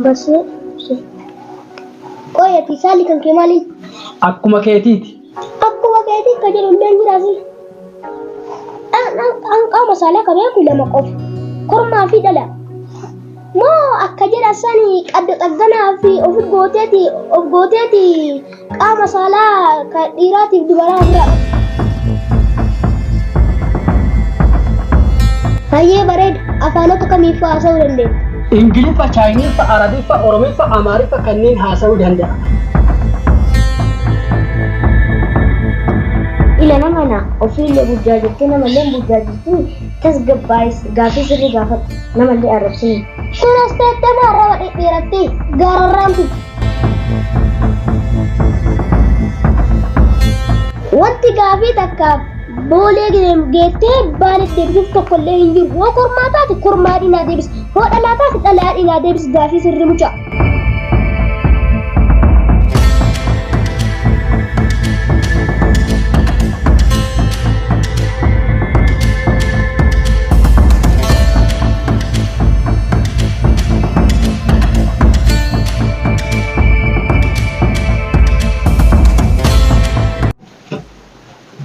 Basee se. Qoy ati saalli kan kee maaliin? Akkuma keetiiti. Akkuma keetii ka jedhu illee jira asii. An qaama saalaa ka beeku lama qofa. Kormaa fi dhala. Moo akka jedha sani qaddo xagganaa fi of gooteeti of gooteeti qaama saalaa ka dhiiraatiif dubaraa ofirraa qaba. Hayyee bareeda afaanota kamiif haasa'uu dandeetta? Ingiliffa, Chaayiniffa, Arabiffa, Oromiffa, Amaariffa kanneen haasa'uu danda'a. Ila nama na ofiillee burjaajettee namallee burjaajettee tasgabbaa'is gaaffii sirrii gaafadhu namallee arrabsini. Sunas teettee arraba dhedheerattee gaararraan tuqxe. Wanti gaafii takkaaf boolee geettee baaletti deebisuuf tokko illee hin jiru. Hoo kormaa taate kormaa dhinaa deebis. Hoo dhalaa taate dhalaa dhinaa deebis gaafii sirrii mucaa.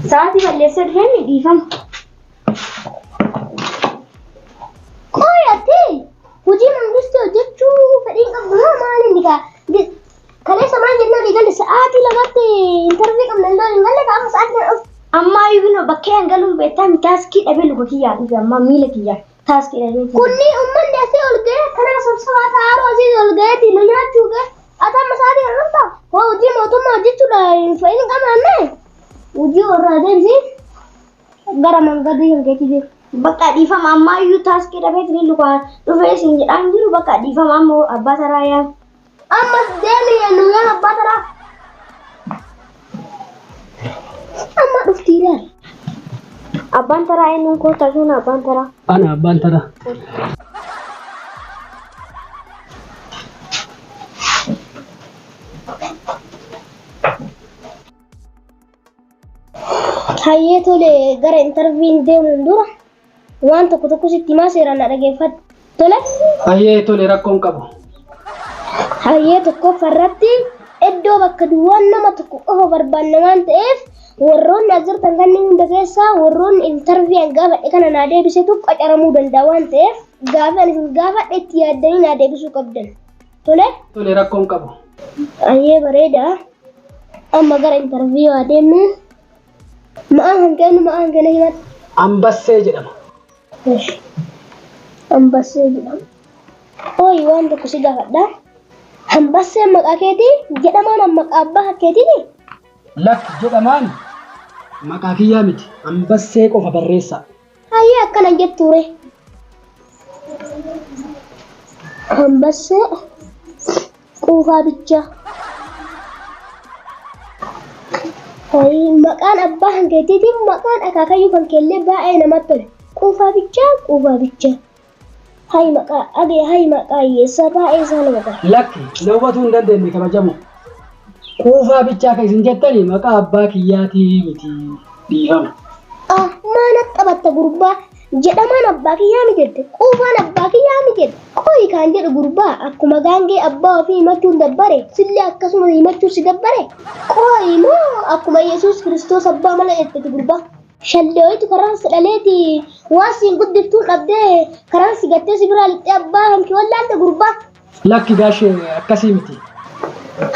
Sa'aatii balleessee dhufeen dhiifama. Qoy ati hojii mangistii hojjechuu fedhii qabdu moo maal inni kaa? Kaleessa maal jennaan eegalle sa'aatii lamatti intarvii qabna iddoo hin galle gaafa sa'aatii kana dhuftu. Ammaa iyyuu bakkee an galuun beektaa taaskii dhabee luka kiyyaa dhufe ammaa miila kiyyaa taaskii dhabee. Kunni uummanni asii ol ga'ee kanaa sabsabaa taa'aa asii ol ga'eeti nu nyaachuu ga'e. Ati amma sa'aatii kana dhufta? Hoo hojii mootummaa hojjechuudha hin fedhiin qabaanne hojii warraa deemsi gara mangadii kan keetii jiru. Bakka dhiifama ammaa iyyuu taaskii dhabeetiin lukaan dhufee isin jedhaan jiru bakka dhiifama amma abbaa taraa yaa. Ammas deemi nu yaa abbaa taraa. Amma dhufti ilaali. Abbaan taraa eenyuun koottaa sun abbaan taraa. Ana abbaan taraa. Hayyee tole gara intarviin deemuun dura waan tokko tokko sitti himaa seeraan na dhageeffadhu. Tole Hayyee tole rakkoon qabu. hayyee tokkoffaa irratti iddoo bakka duwwaan nama tokko qofa barbaanna waan ta'eef warroonni as jirtan kanneen hunda keessaa warroonni intarvii an gaafadhe kana naa deebisetu qacaramuu danda'a waan ta'eef gaafa ani isin gaafadhe itti yaaddanii naa deebisuu qabdan. Tole Tole rakkoon qabu. hayyee bareeda. Amma gara intarvii waa deemnu. Ma'aan kan kennu ma'aan kenna himadhu. Ambassee jedhama. Ambassee jedhama. Ooyi waan tokko si gaafadha. Ambasseen maqaa keetii jedhamaan maqaa abbaa keetiiti? Lakki jedhamaan maqaa kiyyaa miti. Ambassee qofa barreessaa. Hayyee akkana jettuure. Ambassee quufaa bichaa. Hayi maqaan abbaa kan keetiitiin maqaan akaakayyuu kan keellee baay'ee namatti tola. Quufaa bichaa quufaa bichaa. Hayi maqaa agee hayi maqaa hiyyeessaa baay'ee isaa nama tola. Lakki na hubatuu hin dandeenye kabajamoo. Quufaa bichaa kan isin jettani maqaa abbaa kiyyaatii miti dhiifama. Ah maana taphatta gurbaa jedhamaan abbaa kiyyaa mi jette quufaan abbaa kiyyaa mi jette qoyi kaan jedhu gurbaa akkuma gaangee abbaa ofii himachuun dabbare sillee akkasuma himachuu si dabbare qoyi moo akkuma Yesuus Kiristoos abbaa mala jetteti gurbaa. Shalleeyitu karaan si dhaleeti waan siin guddiftuun dhabdee karaan si gattee si biraa lixxee abbaa hanki wallaalte gurbaa. Lakki gaashee akkasii miti.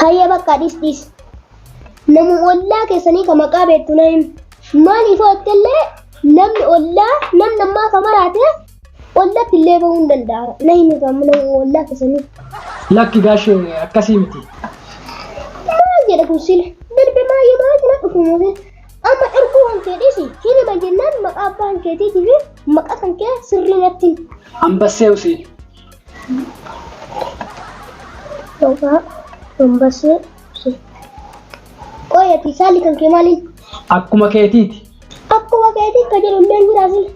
Hayya bakka dhiis dhiis. Namu ollaa keessanii ka maqaa beektu na himi. Maaliif hoo jettellee namni ollaa namni ammaa ka maraate ollatti illee bahuu hin danda'a. Na himi kan namu ollaa keessanii. Lakki gaashee akkasii miti. Maal jedha kun sila? Darbe maayyee maal jala dhufu mootee? Amma dhorkuu kan kee dhiisi. Hin hima jennaan maqaa abbaa kan keetiitii fi maqaa kan kee sirrii natti himi. Ambassee Huseen. Maqaa Ambassee Huseen. Qoy ati saalli kan kee maaliin? Akkuma keetiiti. Akkuma keetii ka jedhu illee jira asii.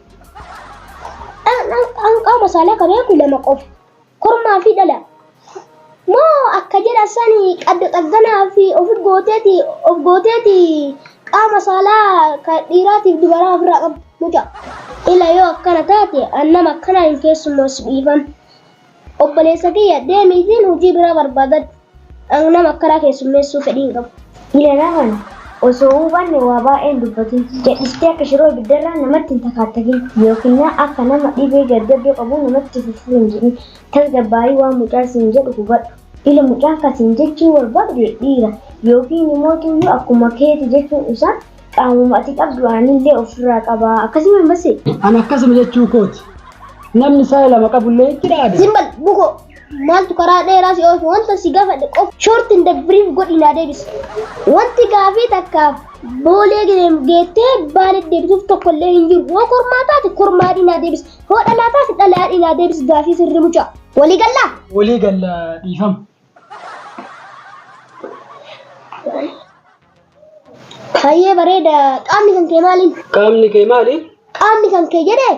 An qaama saalaa ka beeku lama qofa. Kormaa fi dhala. Moo akka jedha sani qaddo xagganaa fi of gooteeti of gooteeti qaama saalaa ka dhiiraatiif dubaraa ofirraa qabdu mucaa. Ila yoo akkana taate an nama akkanaa hin keessummeessu dhiifama. Obboleessa kiyya deemiitiin hojii biraa barbaadadhu. Nama akkanaa keessummeessuu fedhii hin qabu. Ila nama osoo hubanne waa baay'een dubbatin. Jedhistee akka shiroo ibiddarraa namatti hin takaattakin yookiin akka nama dhibee gaggabdoo qabu namatti fufuu hin jedhin. Tasgabbaa'ii waan mucaan siin jedhu hubadhu. Ila mucaan kasiin jechuu barbaadu dhiira yookiin immoo tuyyuu akkuma keeti jechuun isaa qaamuma ati qabdu anillee ofirraa qaba. Akkasuma hin basse. Ani akkasuma jechuu kooti. Namni sa'a lama qabullee itti dhaada. Zimbal buko maaltu karaa dheeraa si oofu wanta si gaafadhe qofa short in the brief godhi naa deebisi. Wanti gaafii takkaaf boolee geettee baalee deebisuuf tokkollee hin jiru. Hoo kormaa taate kormaadhi naa deebisi. Hoo dhalaa taate dhalaadhi naa deebisi gaafii sirri mucaa. Walii gallaa? Walii galla dhiifama. Hayyee bareeda qaamni kan kee maaliin? Qaamni kee maali? Qaamni kan kee jedhee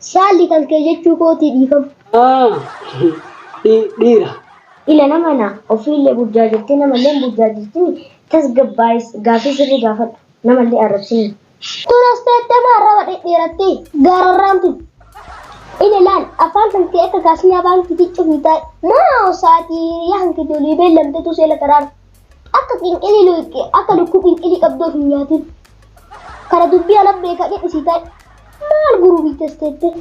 saalli kan kee jechuu kootii dhiifama. Dhiira. Ila nama na ofiillee burjaajettee namallee burjaajettee tasgabbaa'ii gaafii sirrii gaafadhu. Namallee arrabsini. Turas teettama arraba dhedheerattee gaararraan tun. Ila laal afaan kan kee akka kaasnaa baankii cufii taa'e maa sa'aatii hiriyaa kan kee olii beellamteetu seela karaan. Akka qinqilii luuqqee akka lukkuu qinqilii qabdoo hin nyaatin. Kana dubbii ala beekaa jedhisii taa'e maal guruu biittes teette.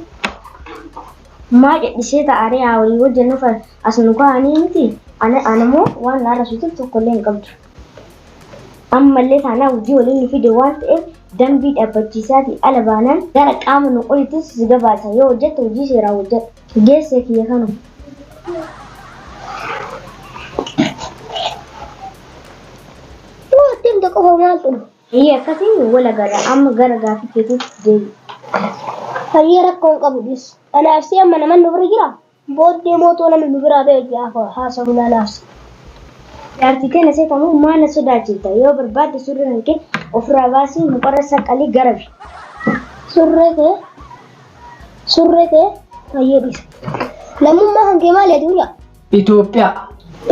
Maa jedhisee ta'aree haa walii hojjennuuf as nu kaa'anii miti. Ana immoo waan na arrabsituuf tokkollee hin qabdu. Ammallee taanaan hojii waliin nu fide waan ta'eef dambii dhaabbachiisaatii ala baanaan gara qaama nu olittis si gabaasa yoo hojjette hojii seeraa hojjedhu. Geesse kiyya kanuma. Yoo ittiin qofa maaltu dhufa? Iyyee akkasiin wal agarra amma gara gaafii keetiitti deebi. Hayyee rakkoo hin qabu dhis. Anaaf si amma naman nu bira jira. Booddee mootoo namni nu biraa ba'e gaafa haasa'u naanaafsi. Jaartii tee na seetamu maa na sodaachifta yoo barbaadde surree kan kee ofirraa baasii mukarra saqalii garabi. Surree kee surree kee hayyee dhis. Lammummaa kan kee maali ati guyyaa? Itoophiyaa.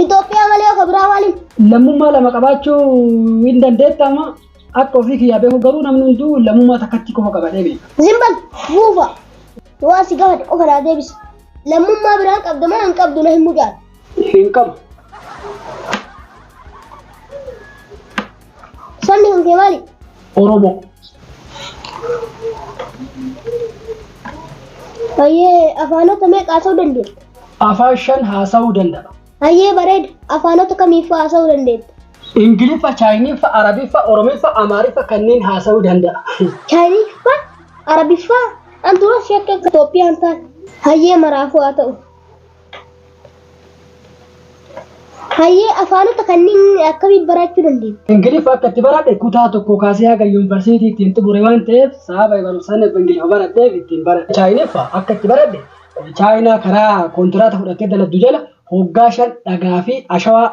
Itoophiyaa malee akka biraa maaliin? Lammummaa lama qabaachuu hin dandeettama. Akka ofii kiyyaa beeku garuu namni hunduu lammummaa takkatti qofa qabadhee beeka. Zimbal buufa. Waan si gaafate qofa naa deebisi. Lammummaa biraan qabda moo hin qabdu na hin mucaan. Hin qabu. Sabni kan kee maali? Oromoo. Hayyee afaanota meeqa haasa'uu dandeetta? Afaan 5 haasa'uu danda'a. Hayyee bareeda afaanota kamiifaa haasa'uu dandeetta? Ingiliffa, Chaayiniffa, Arabiffa, Oromiffa, Amaariffa kanneen haasa'uu danda'a. Chaayiniffaa, Arabiffaa, an dura shakke akka Itoophiyaan taate. Hayyee maraafuu haa ta'u. Hayyee afaanota kanneen akkamiin barachuu dandeetta? Ingiliffa akka itti baradhe kutaa tokko kaasee haga yuunivarsiitii ittiin xumure waan ta'eef sababa barumsaan Ingiliffa baradheef ittiin baradhe. Chaayiniffa akka itti baradhe Chaayinaa karaa kontiraata fudhattee daladdu jala hoggaa 5 dhagaa fi ashawaa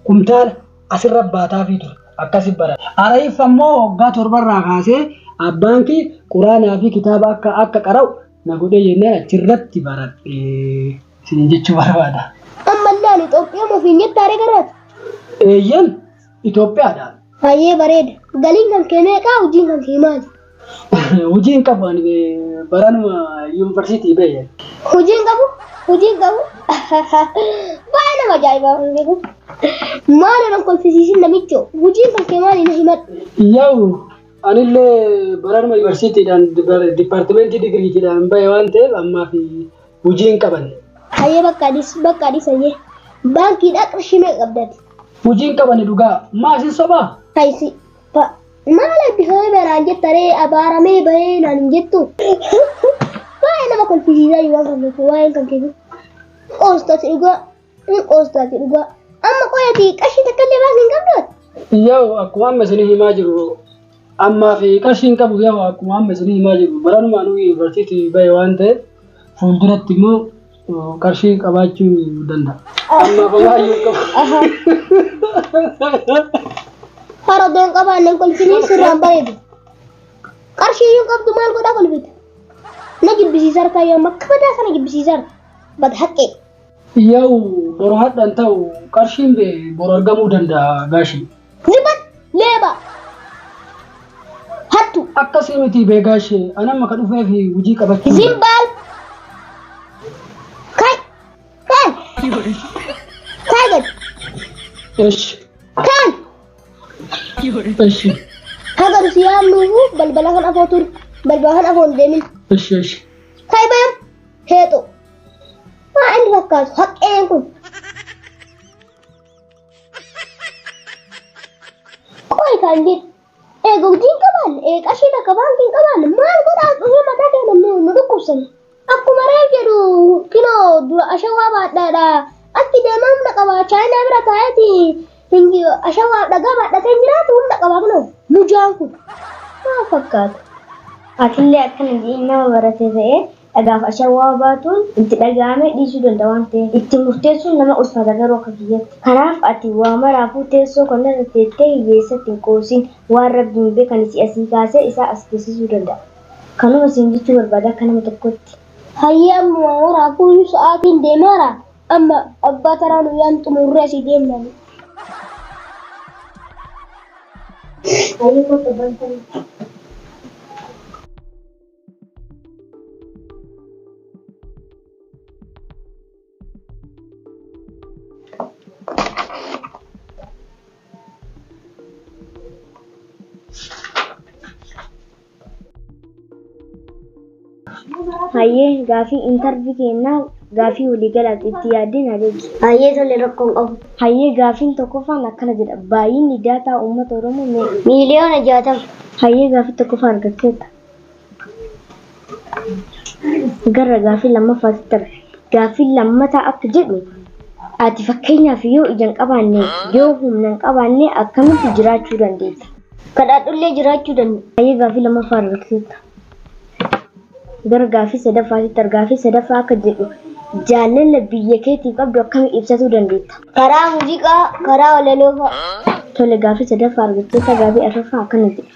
kumtaala asirra baataafii ture. Akkasi baradhe. Arabiffa immoo hoggaa 7rraa kaasee abbaan kee quraanaa fi kitaaba akka akka qara'u na godhee jennaan achirratti baradhe isin jechuu barbaada. Ammallee ani Itoophiyaa ofiin jetta haree garaati. Eeyyan Itoophiyaadha. Hayyee bareeda. Galiin kan kee meeqaa hojiin kan kee maali? Hojii hin qabu ani baranuma yuunivarsiitii ba'e. Hojiin qabu? Hojiin qabu? Baay'ee nama ajaa'ibaa kan beeku. Maal nan kolfisiisin namicho? Hojiin kan kee maali na himadhu? Yaa'u anillee baranuma yuunivarsiitiidhaan dipaartimentii digiriitiidhaan ba'e waan ta'eef ammaaf hojii hin qaban. Hayyee bakka adis bakka adis hayyee. Baankiidhaa qarshii meeqa qabdati? Hojii hin qabani dhugaa. Maa isin sobaa? Haysi. Maal eebbifamee baraan jettaree abaaramee bahee naan hin jettu. Baay'ee nama kolfisiisaa jiru waan kan beeku waa'een kan keeku. Qoostaati dhugaa. Qoostaati dhugaa. Amma qoyati qarshii takka illee baasni hin qabdu. Yaa'u akkuma amma isin himaa jiru ammaa fi qarshii hin qabu yaa'u akkuma amma isin himaa jiru baranuma nu yuunivarsiitii ba'e waan ta'eef fuulduratti immoo qarshii qabaachuu danda'a. Ammaaf baay'ee qabu. Haradoon qabaanneen kolfinii sirraan bareedu. Qarshii yoo qabdu maal godhaa kolfita? Na jibbisiisa harkaa yoo amma akka badaa sana jibbisiisa harka. Bada haqqee. Yaa'u boru hadhaan ta'u qarshiin boru argamuu danda'a gaashii. Ziban leeba. Hattu. Akkasii miti bee gaashee ani amma ka dhufee fi hojii qabachuu. Zimbaal. Kai. Kaa'i gad. Eshi. Kaan. Eshi. Haga nu si yaamnuufu balbala kan afoo turi. Balbala kan afoo hin deemin. Eshi eshi. Kaa'i bayam. Heexo. Maa inni fakkaatu haqqeen kun. Qoy kan jedhu. Eega hojii hin qabaanne, eega qarshii takka baankii hin qabaanne maal godhaa dhufee mataa keenya nu dhukkubsan. Akkuma reef jedhu kinoo dura ashawaa baadhaadha. Achi deemaa humna qaba. Chaayinaa bira taa'eeti ashawaa dhagaa baadhatee hin jiraatu humna qaba kinoo mujaan kun. Maal fakkaata? Atillee akkana jedhii nama barate ta'ee dhagaaf ashawaa baatuun itti dhaga'amee dhiisuu danda'a waan ta'eef itti murteessuun nama ulfaata garuu akka kiyyatti. Kanaaf ati waa maraafuu teessoo kanarra teettee hiyyeessatti hin qoosin waan rabbiin beekan si asii kaasee isaa as geessisuu danda'a. Kanuma siin jechuu barbaada akka nama tokkotti. Hayyee amma waraabuu sa'aatiin deemaara. Amma abbaa taraa nu yaan xumurree asii deemna. Hayyee kottu bantan. Hayyee gaafii intarvii kennaa gaafii waliigalaati itti yaaddeen adeemsi. Hayyee tole rakkoon qabu. Hayyee gaafiin tokkoffaan akkana jedha. Baay'inni daataa uummata Oromoo meeqa? 60,000,000. Hayyee gaafii tokkoffaa argatteetta. Gara gaafii lammaffaatti darbe. Gaafiin lammataa akka jedhu ati fakkeenyaaf yoo ija hin qabaanne yoo humna hin qabaanne akkamitti jiraachuu dandeetta? Kadhaadhullee jiraachuu danda'a. Hayyee gaafii lammaffaa argatteetta. Gara gaafii sadaffaatti darbe. Gaafii sadaffaa akka jedhu jaalala biyya keetiif qabdu akkamitti ibsatuu dandeetta? Karaa muuziqaa, karaa walaloo fa'a. Tole gaafii sadaffaa argatteetta. Gaafii arfaffaa akkana jedha.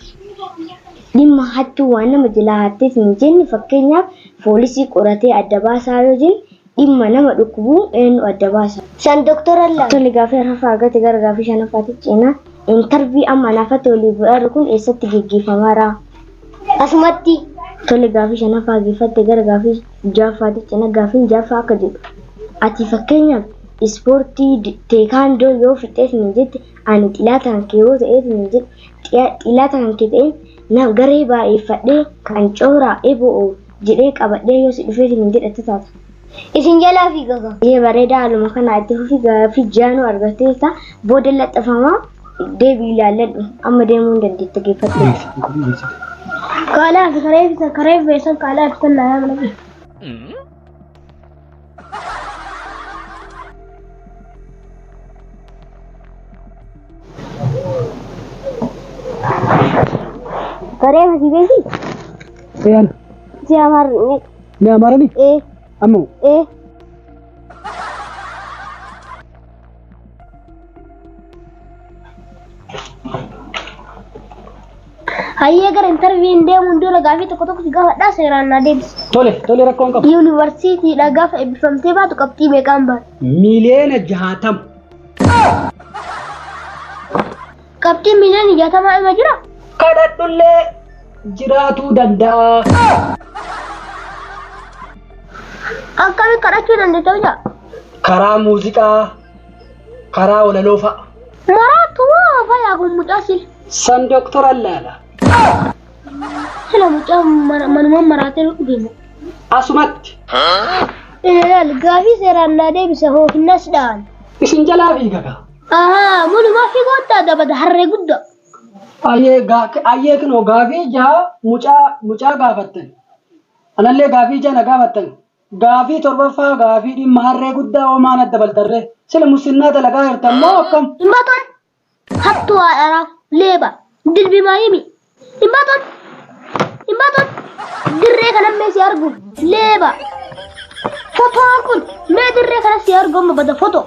Dhimma hattuu waan nama jalaa hatteef hin jenne fakkeenyaaf poolisii qoratee adda baasaa yoo jenne dhimma nama dhukkubuu eenyu adda baasa? San doktora laa. Tole gaafii arfaffaa argatte gara gaafii shanaffaatti ceenaa. Intarvii amma anaafatti olii godhaa kun eessatti geggeeffamaara? Asumatti. Tole gaafii shanaffaa geeffatte gara gaafii ja'affaatti ceena. Gaafiin ja'affaa akka jedhu ati fakkeenyaaf ispoortii teekaandoo yoo fixees ni jette ani xilaataan kee yoo ta'ees ni jedhu xilaataan kee ta'een na garee baay'eeffadhee qancooraa eboo jedhee qabadhee yoo si dhufees ni jedhatti taata. Isin jalaa fiigaga. Ee bareedaa haaluma kana itti fufi gaafii ja'anuu argatteessa booda laxxafamaa deebii ilaalladhu amma deemuu hin dandeetta geeffatte. Kaalaa fi karee fi karee fi san kaalaa fi tan naa yaamna. Karee fi beeki. Eeyyan. Si amaarni. Ni amaarani? Ee Ammoo. ee. Hayyee gara intarviin deemuun dura gaafii tokko tokko si gaafadhaa seeraan naa deebisi. Tole tole rakkoon qabu. Yuunivarsiitiidha gaafa eebbifamtee baatu qabxii meeqaan baate? 60,000,000. Qabxiin 60,000,000 ima jira? Kadhadhullee jiraatuu danda'a. Akkamitti kadhachuu dandeetta hojaa? Karaa muuziqaa, karaa walaloo fa'a. Maraatu waa fayyaa kun mucaa sila. San doktora laala. Sila mucaa manumaan maraatee nu dhufe moo? Asumatti. Ilaal gaafii seeraan naa deebisa hoofinnas dha'an. Isin jalaa fiigaga. Ahaa mulumaa fiigoottaa dabada harree guddaa. Ayyee kinoo gaafii jaha mucaa mucaa gaafattan. Anallee gaafii jaha na gaafattan. Gaafii torbaffaa gaafii dhimma harree guddaa homaan adda baltarree. Sila musinnaa dalagaa jirtan moo akkam? Himbatoon hattuu haadharaa leeba dilbimaa himi. Himbatoon himbatoon dirree kana mee si argu leeba. Fotoon kun mee dirree kana si argu amma bada fotoo.